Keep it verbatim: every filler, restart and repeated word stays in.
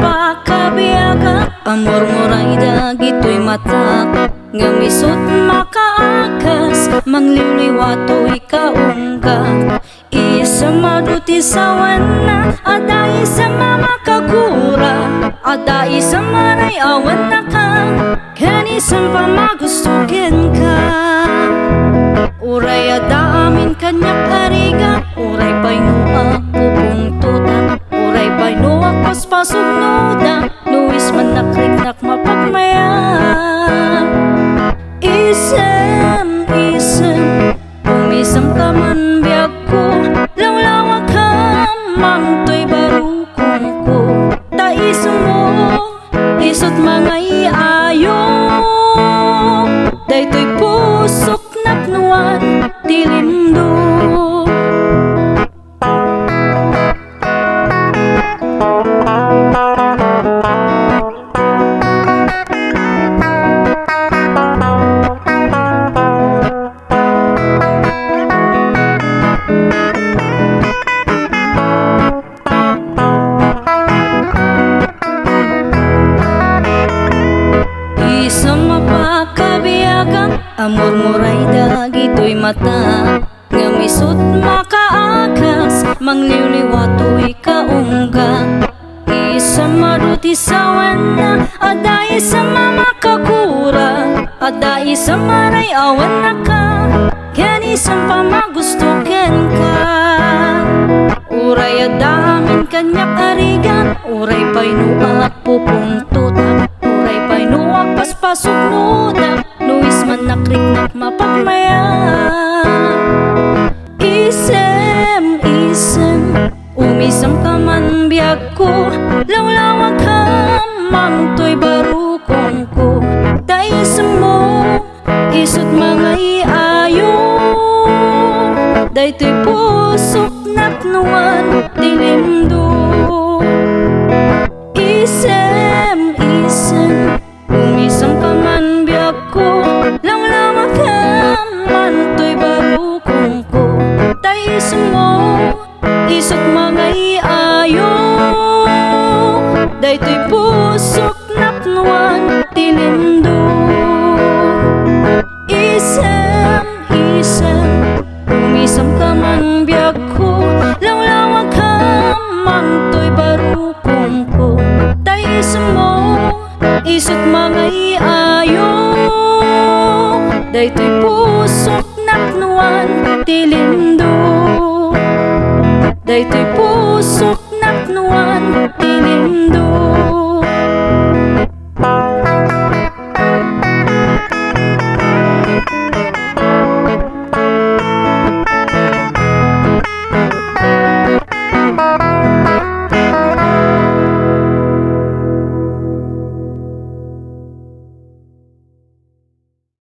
pakabiagak a murmuray dagitoy matak, ngem isut' makaagas, mangliwliwa toy kaunggak. Isem adu ti sawenna, adda isem a makagura, adda isem a ray-awen a ka, ken isem pamagusto kenka. Uray adda amin kaniak a rigat, uray pay no agpupungtotak, uray pay no agpaspasugnodak, no isem nakriknak mapagmayat. Isem, isem, umisemka man biagko, lawlawagkam man toy barukongko, ta isemmo isut' mangay-ayo, daytoy pusok napnoan ti lindo. Isem a pakabiagak a murmuray dagitoy mata, ngem isut' makaagas, mangliwliwa toy kaunggak. Isem adu ti sawenna, adda isem a makagura, adda isem a ray-awen a ka, ken isem pamagusto kenka. Uray adda amin kaniak a rigat, uray pay no agpupungtotak, uray pay no agpaspasugnodak, no isem nakriknak mapagmayat. Isem, isem, umisemka man biagko, lawlawagkam man toy barukongko, ta isemmo isut' mangay-ayo, daytoy pusok napnoan ti lindo. Isem, isem, umisemka man biagko, lawlawagkam man toy barukongko, ta isemmo isut' mangay-ayo, daytoy pusok napnoan ti lindo. Isem, isem, umisemka man biagko, lawlawagkam man toy barukongko, ta isemmo isut' mangay-ayo, daytoy pusok napnoan ti lindo. Daytoy